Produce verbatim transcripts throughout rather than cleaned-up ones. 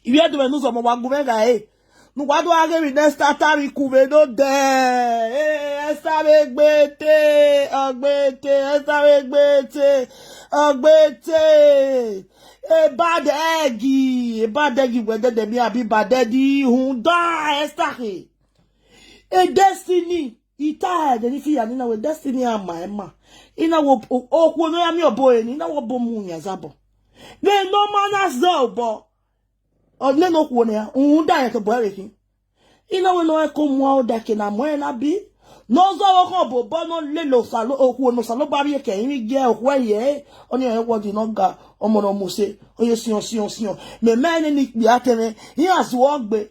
Ibi edu menu zo mo wa gume ga e. Nu wa do age mi next atari kume no de. Eh, Esther Egbete, Egbete, Esther Egbete, Egbete. E bad egg, e bad egg we de de mi abi bad egg hun da Esther he. E destiny. Ita he de ni fi ya ni na we destiny ama ema. Ina wo okwo no ya mi obo e ni na wo bo mu ya zabo. Ne no mana zo bo. Ọ ne no kwo ne ya. Un da ya to bo e ki. Ina we no e ko mu o da ke na mo e na bi. No zo wo ko bo bo no le lo sa lo okwo no sa lo ba bi ke yin ge okwo ye. Oni e wo di no ga omo no mo se. Oye sion sion sion. Me me ne ni kpi ateme. Yin azu ogbe.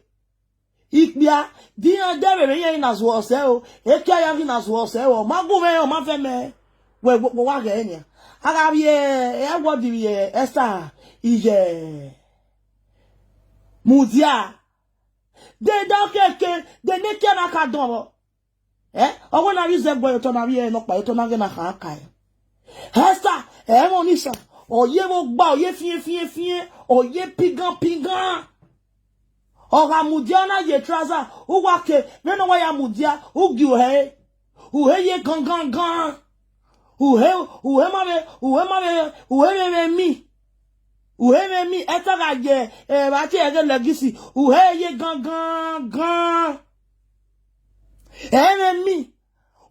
Ikpia, di ya de rere ye na zuo se o. Eke ya gi na zuo se o. Ma gu me o ma fe me. We we wa ge ni. Aga bi e e wo di bi e Esther iye. Mudia. De da keke, de ne ke na ka don. Eh? Owo na use gbo to na bi e no pa to na ge na ka ka. Esther, e mo ni sa. Oye mo gba, oye fie fie fie, oye pigan pigan. Oga mudia na ye trouser, uwa ke, me no wa ya mudia, ugi uhe. Uhe ye gan gan gan. Uhe, uhe ma me, uhe ma me, uhe me me mi. Uhe me mi, eta ga ye, e ba ti e ge legacy. Uhe ye gan gan gan. E me mi.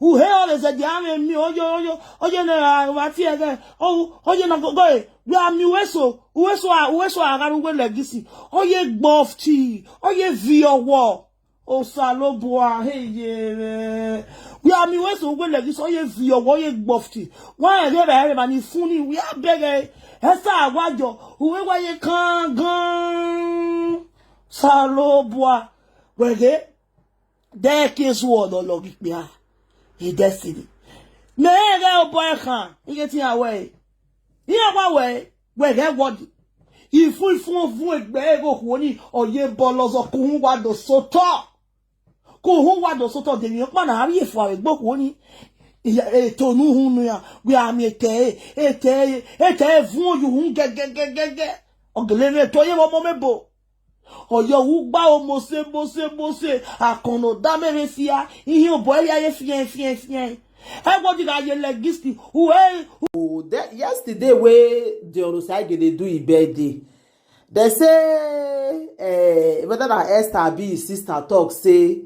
Uhe o le ze di ame mi, oyo oyo, oyo ne ra wa ti e ge. O, oyo na go go e. We are mi weso, weso a, weso a ga we legacy. Oye gbofti, oye vi owo. O sa lo bua he ye re. We are mi weso we legacy, oye vi owo, oye gbofti. Wa e re ba e re ba ni fun ni, we are bege. Esther Agbajo, uwe wa ye kan gan. Sa lo bua. Wege. De ke su o lo lo gi pia. E destiny. Me e ge o boy kan. Ige ti awe. Iya wa we. We ge wodi. Ifu ifu fun egbe ego kuoni. Oye bolo zo kuhun wa do soto. Kuhun wa do soto de mi pa na ari efu awe gbo kuoni. Iya e to nu hun nu ya. We are mi ete e, ete e, ete e fun oyu hun ge ge ge ge ge. Ogele me to ye mo mo me bo. Oyo wu gba o mo se mo se mo se. Akono da me re sia. Ihin obo e ya ye fien fien fien. E wo di ga ye legacy. Uwe. Oh, that yesterday wey the Onosai dey do him birthday, they say eh, whether na Esther abi his sister talk say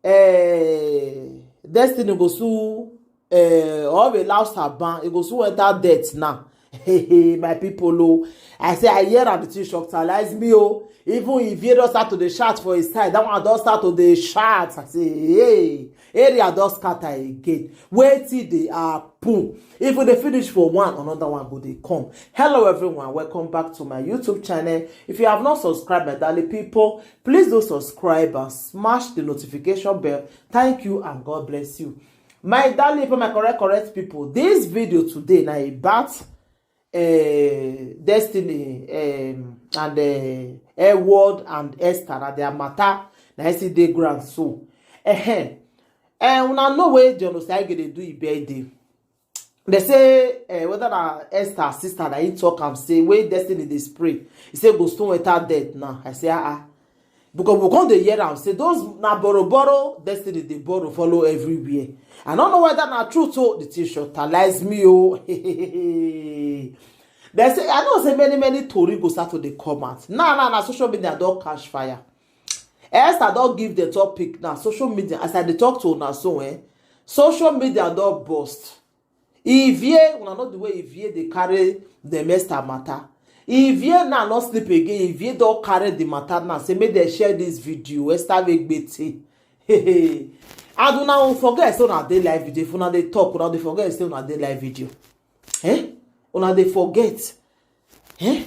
eh, Destiny go soon eh, or we allow Saban, e go soon enter debt now. Hey, hey, my people, oh, I say I hear am, the thing shock talize me, oh. Even if he don start to dey shout for his side, that one don start to dey shout. I say, hey, area don scatter again. Wetin dey happen? If we dey finish for one, another one go dey come. Hello, everyone. Welcome back to my YouTube channel. If you have not subscribed, my darling people, please do subscribe and smash the notification bell. Thank you and God bless you. My darling people, my correct, correct people, this video today na about uh, Destiny um, and uh, Edward and Esther, na their matter na still dey ground so. Ehem. Eh, una know wey John Osaige dey do him birthday. They say eh, whether na Esther sister na him talk am say wey Destiny dey spray, he say go stone without death now. I say ah ah. Because we come dey hear am say those na borrow borrow Destiny dey borrow follow everywhere. I no know whether na true, so the thing shortalize me, oh. They say I know say many many tori go start to dey come out now. Now na social media don catch fire. Esther don give the topic now. Social media, as I dey talk to una so, eh, social media don burst. Ivie, una know the way Ivie dey carry the Esther matter. Ivie now no sleep again. Ivie don carry the matter now. Say make dem share this video. Esther Egbete. And una won't forget say una dey live video. If una dey talk, una dey forget say una dey live video. Eh? Una dey forget. Eh?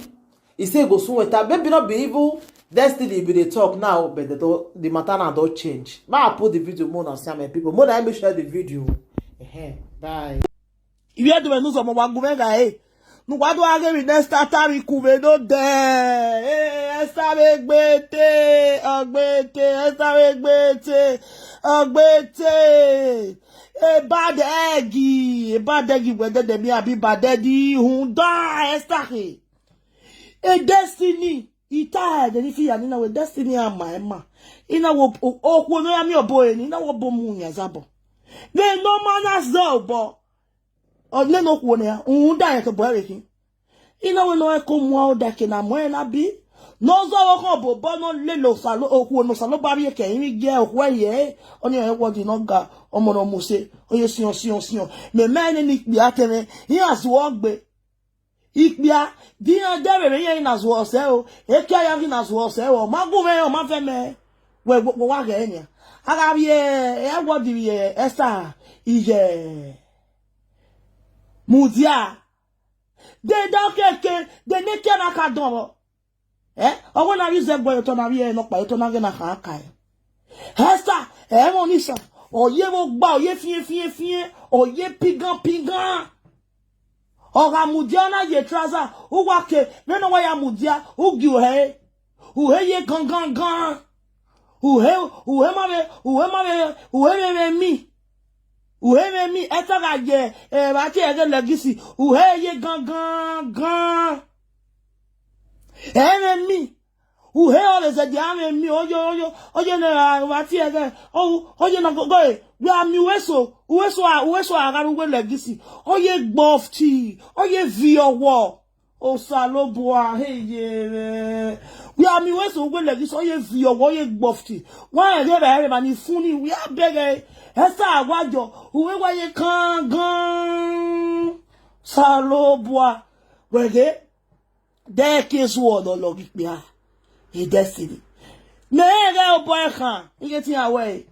He say go soon weta. Maybe not be evil. Destiny be dey talk now, but the, the matter now don change. Ma I put the video more than see my people. More than I share the video. Eh, bye. Ibi edu menu zo mo wa gume ga e. Nu wa do age mi next atari kume no de. Eh, Esther Egbete, Egbete, Esther Egbete, Egbete. E bad egg, e bad egg we de de mi abi bad egg hun da Esther he. E destiny. Ita ede ni fi ya ni na we destiny ama ema. Ina wo o ku no ya mi obo eni na wo bo mu nya zabo. Be no mana zo bo. O ne no ku ne ya. Un da ya to bo re kin. Ina we no e ko mu o da ke na mo e na bi. No zo wo ko bo bo no le lo sa lo o ku no sa lo ba bi ke imi je o ku e ye. Oni e wo di no ga omo no mo se. Oye sion sion sion. Me me ni ni bi ateme. Yin azu ogbe. Ikpia, di ya de bebe ye na zuo se o. Eke ya vi na zuo se o. Ma gu ve o ma ve me. We we wa ge nya. Aga bi e e wo di bi e esa. Ije. Mudia. De da keke, de ne ke na ka don o. Eh? Owo na bi ze gbo yo to na bi e no pa yo to na ge na ka ka e. Esther, e mo ni sa. Oye wo gba, oye fie fie fie, oye pigan pigan. Oga mudia na ye trouser, u wa ke, me no wa ya mudia, u gi u he. U he ye gan gan gan. U he, u he ma be, u he ma be, u he me me mi. U he me mi, eta ga ye, e ba ti e ge legisi. U he ye gan gan gan. E me mi. U he o le ze di ame mi, oyo oyo oyo ne a wa ti ege o oyo na gogo e. We are mi weso, weso a weso a garu we legisi. Oye gbofti, oye vi owo. O salo bua he ye re. We are mi weso we legisi, oye vi owo, oye gbofti. Wa ege ba ere ba ni funi we are bege. Esa awajo, uwe wa ye kan gan. Salo bua. Wege. De ke zuo no lo gi pia. E destiny. Me ere o boy kan. Ige ti awe.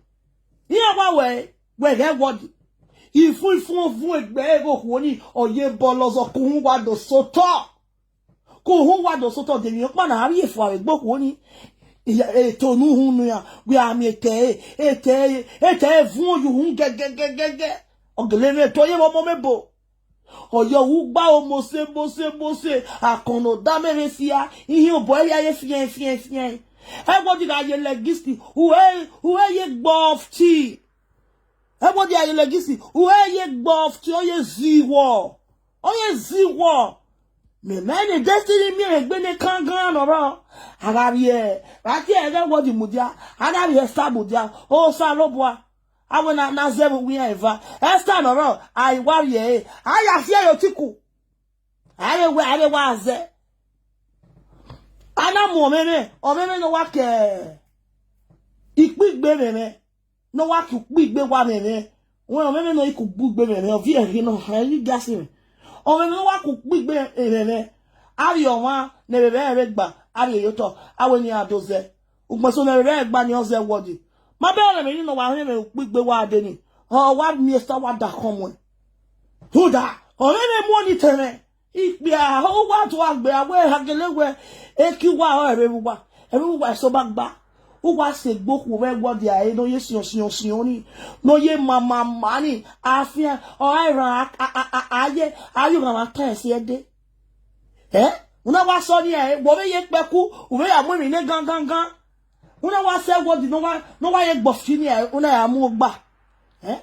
Ni awa we. We ge wodi. Ifu ifu ofu egbe ego kuoni. Oye bolozo kuhun wa do soto. Kuhun wa do soto de mi opa na ari efu awe gbo kuoni. Iya e to nu hun nu ya. We are mi ete e. Ete e. Ete e fun oyu hun ge ge ge ge ge. Ogele me to ye mo mo me bo. Oyo wu gba o mose mose mose. Akono da mere fia. Ihin obo ya ye fia fia fia. E wo di ga ye legisti. Uhe uhe ye gbofti. E wo di ga ye legisti. Uhe ye gbofti. Oye ziwo. Oye ziwo. Me me ni destiny mi egbe ne kangan no ro. Agarie. Ba ti e ga wo di mudia. Agarie sa mudia. O sa lo bua. Awe na na zebu wi eva. Esther no ro. Ai wa ye. Ai a fie yo tiku. Ai we ai wa ze. Ana mo meme. O meme no wa ke. Ikpigbe meme. No wa ku kpigbe wa meme. Won o meme no iku gbugbe meme. O vi e no. Ai gasi me. O meme no wa ku kpigbe meme. Ari o wa ne bebe e gba. Ari yo to. Awe ni adoze. Ugbaso na re gba ni oze wodi. Ma be ole me ni no wa he me ukpigbe wa de ni. O wa mi esta wa da komwe. Huda, o me me mo ni teme. Ikpia, o wa to agbe awe hagele we. E ki wa o ere wa. Ere wa so ba gba. U wa se gbo ku we wodi a e no ye sion sion sion ni. No ye mama mani. Afia, o ai ran a a a a ye. Ayo mama tan si e de. Eh? Una wa so ni e, wo be ye peku, u be ya mu mi ne gan gan gan. Una wa se wo di no wa no wa ye gbo fi ni e, una ya mu gba. Eh?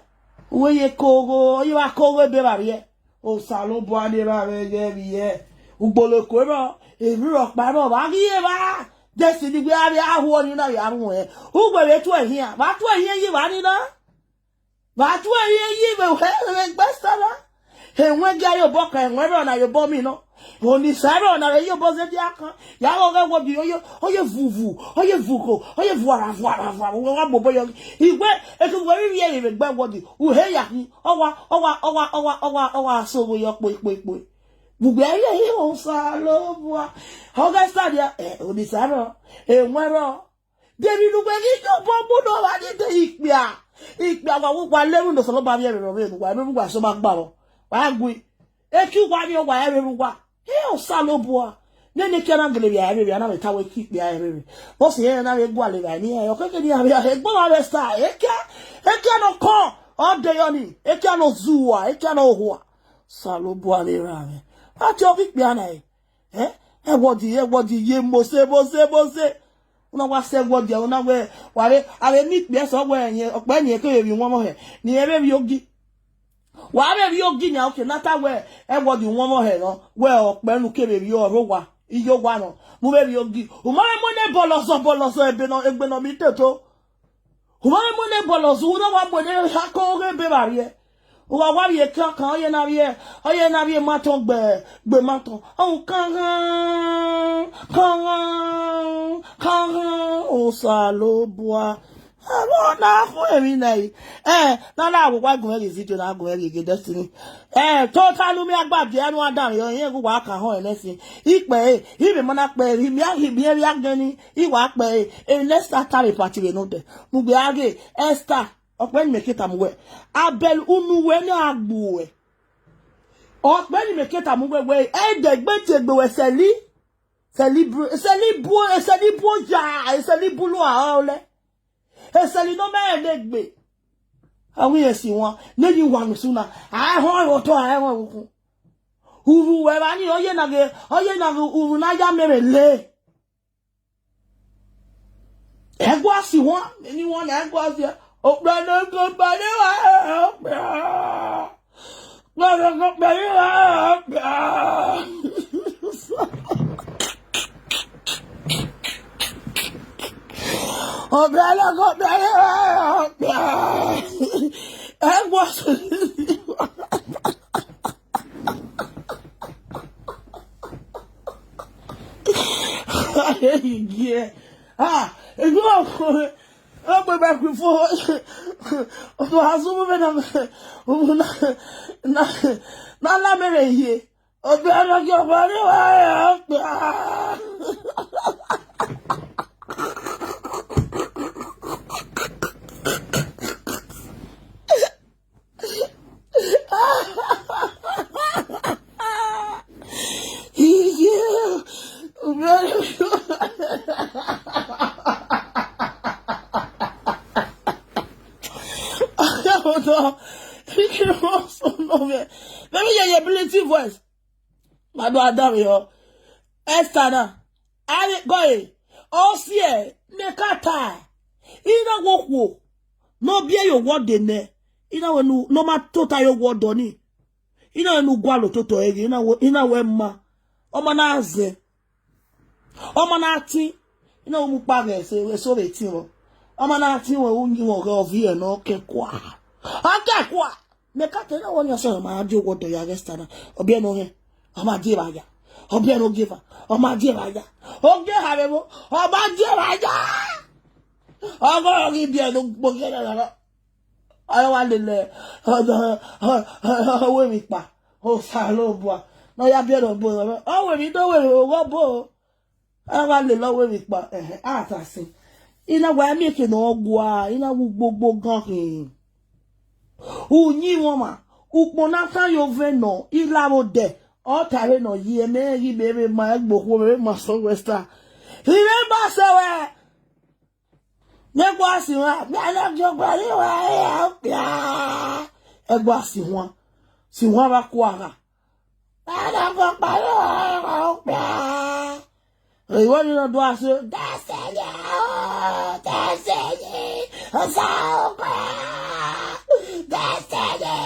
Uwe ye kogo, ye wa kogo be ba ye. O salo bo ade ba be ye bi ye. Ugbolo ko ro, e bi ro pa ro ba gi ye ba. Destiny gbe abi ahu oni na ya mu e. Ugbe be tu e hin, ba tu e hin yi ba ni na. Ba tu e ye yi be he be gbesara. He nwe ge yo bo ka nwe ro na yo bo mi no. Oni sa ro na re yo bo ze di akan. Ya wo ge wo di oyo oye vuvu oye vuko oye vuara vuara vuara wo wa bo bo yo. Igwe e ku we ri ye be gbe wo di. U he ya hi. Owa owa owa owa owa owa so wo yo po po po. Gbugbe ye ye o sa lo bua. Oga sa dia e oni sa ro. E nwe ro. Debi lugbe gi yo bo mu no wa ni de ikpia. Ikpia wa wu wa leru no solo ba mi ero ro wa ru wa so ma gba ro. Wa gui. E ki wa ni o wa ere ru wa. E o sa lo bua. Ne ne ke na gele ya ere ya na me ta we ki ikpia ere. Bo se ya na we gwa le ba ni e o ke ke ni ya e gbo wa le sa. E ke e ke no ko. O de yo ni. E ke no zuwa. E ke no hua. Sa lo bua le ra me. A ti o ki ikpia na e. Eh? E wodi, e wodi, ye mose, mose, mose. Una wa se wodi, una we, wa we, a we mi pe so we yen, ope ni ke we won mo he. Ni e we ogi. Wa we ogi ni, okay, na ta we, e wodi won mo he no. We ope nu ke we oro wa. Iyo wa no. Mu be bi ogi. U ma be mu ne bolozo, bolozo, egbe no, egbe no mi toto. U ma be mu ne bolozo, u no wa mu ne ha ko ge be ba ye. U wa wa ye ka ka ye na ye. Ye na ye ma ton gbe, gbe ma ton. O kan kan, kan kan, kan kan, o sa lo bua. Alo na ko emi na yi. Eh, na na wo wa gun e video na gun e ge Destiny. Eh, total mi agba bi anu adam yo yen gu wa ka ho e nesin. Ipe e, ibe mana pe, ibi a, ibi e bi agani, iwa pe e, e next Saturday party we no de. Mu gbe age, Esther, ope ni meketa mu we. Abel unu we na agbu we. Ope ni meketa mu we we, e de gbe ti egbe we seli. Seli bru, seli bu, seli bu ya, seli bu lo a ole. Eseli no me ne gbe. Awi esi won. Ne ni wa mi suna. A ho yo to a ho ku. Uru we ba ni oye na ge, oye na ge uru na ya mere le. Egwa si won, ni won egwa si. O gbe no ko ba le wa. Gbọ́dọ̀ kó pẹ̀lú ọ̀pẹ̀. Ọ̀pẹ̀ lọ́kọ̀ pẹ̀lú ọ̀pẹ̀. Ẹ gbọ́ sọ. Ayé yìí yẹ. Ah, èmi wà fún mi. Ó pè bá pè fún ọ. Ọmọ asúnmọ́ bẹ́ẹ̀ náà. Ọmọ náà. Náà. Náà lámẹ́rẹ̀ yìí. Ọbẹ̀ ọlọ́jọ́ ọba ní wàá yà á pè á. Let me hear your ability voice. Madu Adam yo. Esther na. Ari goye. Osie. Mekata. Ina wo kwo. No bie yo word ne. Ina we nu no ma tota yo word oni. Ina we nu gwa lo toto egi. Ina we ina we ma. Oma na ze. Oma na ti. Ina we mu pa ge se we so be ti wo. Oma na ti we unyi wo ge ovi e no ke kwa. Ake kwa. Mekata na woni aso ma di wo do ya gesta na. Obi e no he. Oma di ba ya. Obi e no give. Oma di ba ya. Oge ha be mo. Oma di ba ya. Ogo ogi bi e no gbo ge na na. Ayo wa lele. Odo. Owe mi pa. O sa lo bo. No ya bi e no bo. Owe mi do we o go bo. Ayo wa lele owe mi pa. Eh, a ta si. Ina wa mi ke no gwa. Ina wu gbogbo gan hin. Unyi won ma. Ukpo na kan yo ve no. Ila ro de. O ta re no yi e me yi be be ma egbo ko be ma so westa. Ire ba se we. Ne gwa si wa. Bia na jo gwa ni wa e o bia. E gwa si wa. Si wa ba kwa ga. Bia na gwa pa ni wa e o bia. Re wa ni na do ase. Destiny, oh, Destiny. Asa o kwa. Destiny.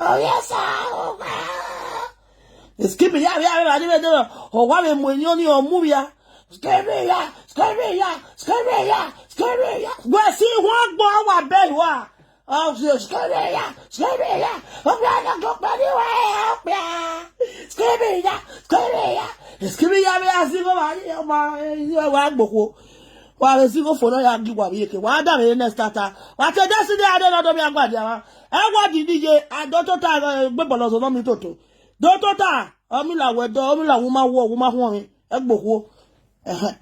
Oh, yes, o kwa. Skip ya ya ya ni be do. O wa be mo ni o ni o mu ya. Skip ya, skip ya, skip ya, skip ya. Gwe si won gbo wa be wa. Oh, skip ya, skip ya. O bi ana go pa ni wa o pe. Skip ya, skip ya. Skip ya be asi go ba ni o ma wa gboko. Wa be si go fo no ya gi wa bi ke. Wa da be next tata. Wa te da si de ade no do mi agba dia wa. E wa di di ye ado to ta gbe bolo so no mi toto. Do to ta. Omi la we do, omi la wo ma wo, wo ma ho mi. E gboko. Eh.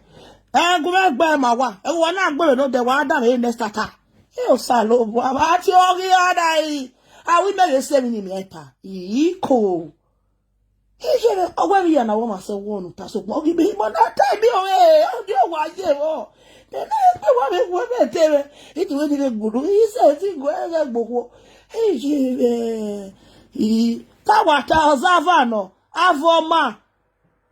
E gu me gbe ma wa. E wa na gbe no de wa da be next tata. E o sa lo bo aba ti o gi ada yi. A wi me le se mi ni mi e pa. Iko. Ije be owe mi ya na wo ma se wo nu ta so mo gi bi mo na ta bi o e. O di o wa je wo. Be na pe wa be wo be te be. Iti we ni be guru. I se ti go e be gboko. Ije be. I ta wa ta o za va no. Avoma.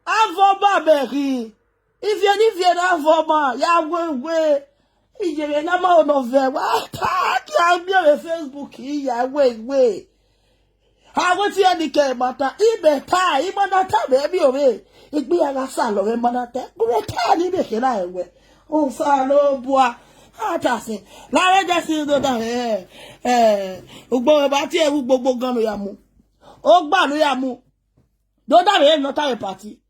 Avoma be ri. Ivie ni vie na avoma. Ya we we. Ije be na ma o no ve. Wa ta ki a mi be Facebook. Ya we we. Aweti ya dike mata ibe ta imana ta be bi ove. Igbi aga sa lo ve mana ta. Gure ta ni be ke na ewe. O sa lo bua. Ata si. La re de si do da eh. Eh. Ugbo ba ti e ugbo gbo gan lo ya mu. O gba lo ya mu. Do da re no ta re party.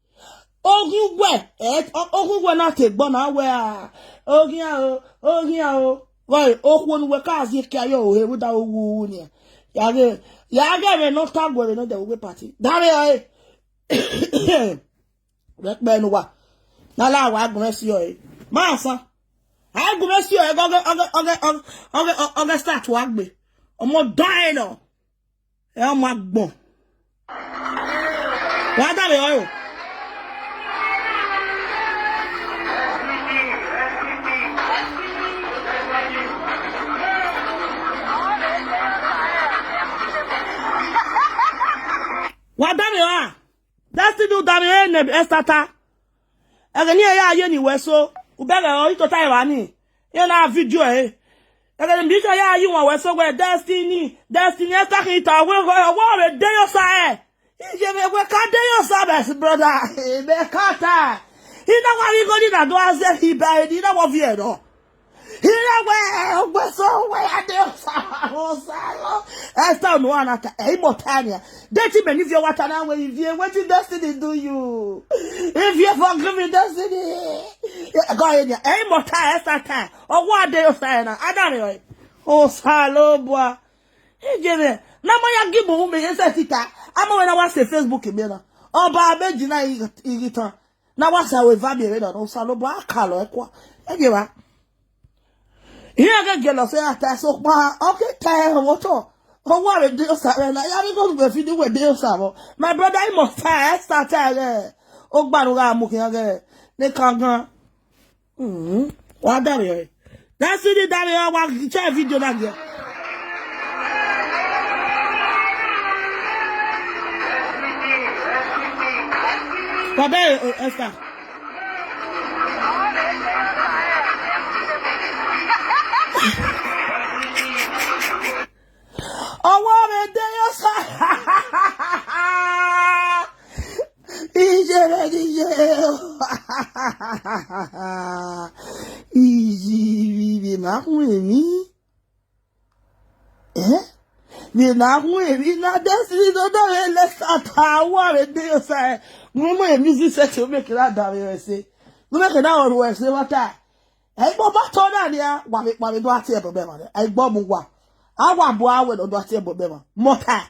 Ogun gwe. Eh, ogun gwe na te gbo na we a. Ogun a o. Ogun a o. Why? Okwu onu we ka azi ke ayo o he buda owu ni. Ya ge. Ya ge me no ta gwe me no de we party. Da re o eh. Wekpe nu wa. Na la wa gun si o eh. Ma sa. Ai gun si o eh. Go go go go go go go start wa gbe. Omo dan e no. E omo agbon. Wa da re o. Wa da re o. Destiny da re ne estata. Ege ni ya ye ni we so. U be re o ito ta e wa ni. Ye na video e. Ege ni mi so ya yi won we so we Destiny. Destiny e ta ki ta we we we de yo sa e. Ije me we ka de yo sa best brother. E be ka ta. Ina wa ri go ni na do aze hi ba ni na wo vi e no. Ina we we so we a de yo sa. O sa lo. Esta no anata. E mo tania. Deti me ni vi wa ta na we vi e. Wetin Destiny do you? If you forgive me, Destiny. Go in here. E mo ta esta ta. O wa de yo sa na. Adare o. O sa lo bua. Ije me. Na mo ya gi mo me ese tita. Ama we na wa se Facebook me na. Oba meji na igi tan. Na wa sa we va mi re na. O sa lo bua ka lo e kwa. E je wa. Ihe ga gelo se ata so pa. Okay, ta e mo to. O wa re de yo sa re na. Ya mi go gbe fi ni we de yo sa mo. My brother, I must ta esta ta re. O gba ru ga mu ki re. Ne kan gan. Mhm. Wa da re. That's it, that re wa share video na ge. Baba, eh, Esther. Owo re de yo sa. Ije re ni ye. Iji ri na kun emi. Eh? Mi na kun emi na Destiny do do re le sa ta wa re de yo sa. Mo mo emi si se ti o me kira da re se. Mo me kira oru e se wa ta. Ai gbo ba to na ni a wa mi pa mi do ati e bo be ma. Ai gbo mu wa. A wa bo a we do do ati e bo be ma. Mo ta.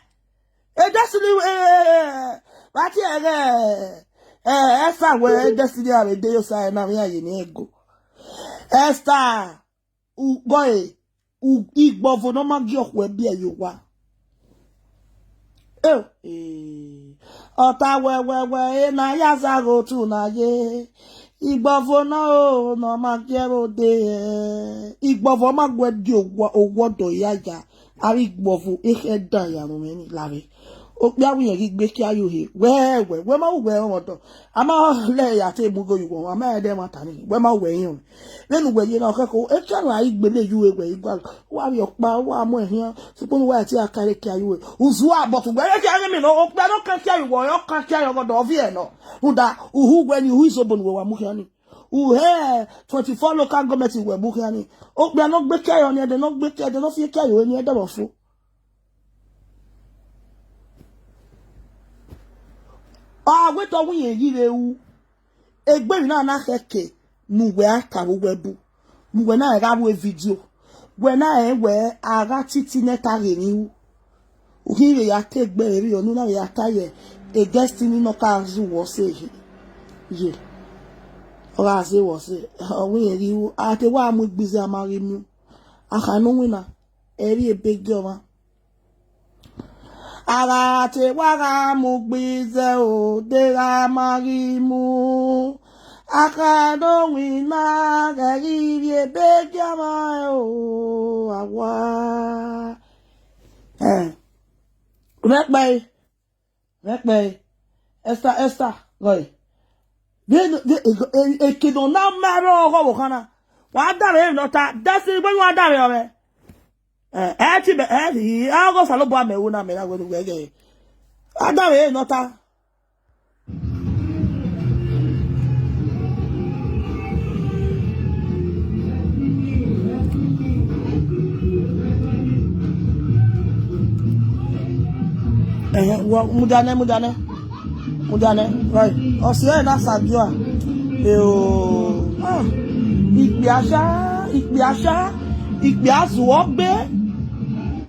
E Destiny eh wa ti e re. Eh Esther we Destiny a we de yo sa na mi aye ni ego. Esther u go e u igbo vo no ma gi okwe bi e yo wa. Eh, eh. Ota we we we e na ya za go tu na ye. Igbovo na o no ma gero de. Igbovo ma gwe di owo owo do ya ya. Ari igbovo e he da ya no me ni lare. O pe awu yen gbe ki ayo he. We we we ma we o do. Ama le ya te mu go yugo. Ama e de ma tani. We ma we yin. Lenu we ye na keko. E ka ra igbe le yu e we igba. Wa ri opa wa mo ehin. Supo wa ti akare ki ayo e. Uzu a but we ki ayo mi no. O pe no kan ki ayo wo. Yo kan ki ayo go do vi e no. Uda uhu we ni uhu izo bonu we wa mu ki ani. Uhe twenty-four local government we mu ki ani. O pe no gbe ki ayo ni e de no gbe ki e de no fi ki ayo ni e de bo fu. A we to wi yen yi re u. Egbe mi na na keke nu we aka wo we bu. Nu we na ga wo video. We na e we aga titi ne ta re ni u. Uhi re ya te gbe re yo nu na ya ta ye. E Destiny no ka zu wo se ye. Ye. O ga se wo se. O wi yen ri u. A te wa mu gbize amari mi. A ka no wi na. E ri e be ge o ma. Ara te wa ga mu gbize o de ga mari mu. Aka no wi na ga ri ri e be ge ma o awa. Eh. Rẹpẹ. Rẹpẹ. Esther Esther. Goi. Bi bi e ke no na ma ro go wo kana. Wa da re no ta. That's it. Wa da re o re. Eh, eh, ti be, eh, ti, ah, go salo bo ame wo na me na go do gege. Ada we nota. Eh, wa- mudane, mudane. Mudane, right. Osio na sadua. Eo. Ah. Ikpiasha, ikpiasha, ikpiazuogbe.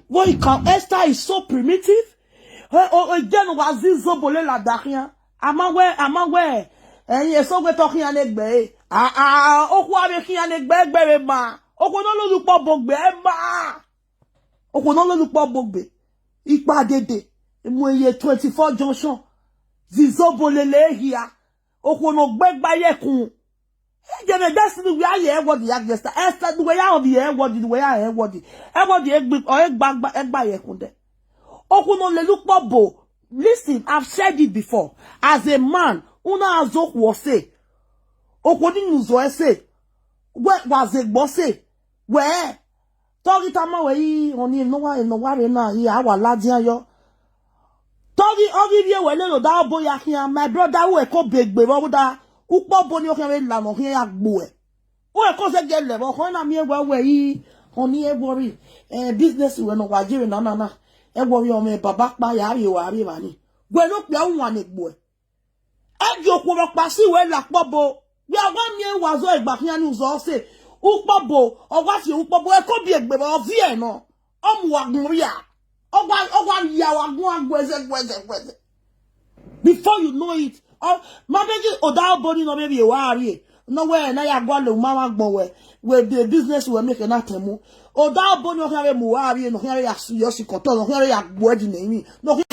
What you can Esther is so primitive. Eh, o, o, jen wa zizo bole la dakhia. Ama we, ama we. Eh, ye so we to khia ne gbe. Ah, ah, okhu ave khia ne gbe, gbe re ma. Okhu no lo lu po bo gbe ma. Okhu no lo lu po bo gbe. Ipa dede. Mo ye twenty-four junction. Zizo bole le hia. Okhu no gbe gba ye kun. Ejene destiny we are here what the Esther. Esther, the way I have here what the way I have what the. I want the egg or egg bag, egg by ye kunde. Okhu no le look po bo. Listen, I've said it before. As a man, una azok was say. Okhu ni nuzo say. Where was it boss say? Where? Togi tama we yi, oni no wa, no wa re na, yi awa la dia yo. Togi, ogi vie we le lo da bo ya kia, my brother, we ko begbe, bo da, ukpo bo ni o kia we la no kia ya gbo e. O e ko se ge le, bo ko na mi e we we yi, oni e worry. Eh, business we no wa jire na na na. E worry o me baba pa ya ri wa ri wa ni. We no pe awon wa ne gbo e. Egi okwu ọkpa si wee lakpọ bo. Bịa gwa m ihe wazo egba ya n'ụzọ ọsị. Ụkpọ bo, ọgwa si ụkpọ bo, eko bi egbe, ma ọ vie nọ. Ọ mụ wa gụrụ ya. Ọgwa, ọgwa ya wa gụọ agweze, gweze, gweze. Before you know it, ọ, ma be gị ụda obori nọ mebi ewa arie. No we na ya gwa le mama gbọ we. We be business we make na temu. Ụda obori ọhịa we mụ wa arie, no ọhịa ya su, yo si kọtọ, no ọhịa ya gbuo dị na imi. No ọhịa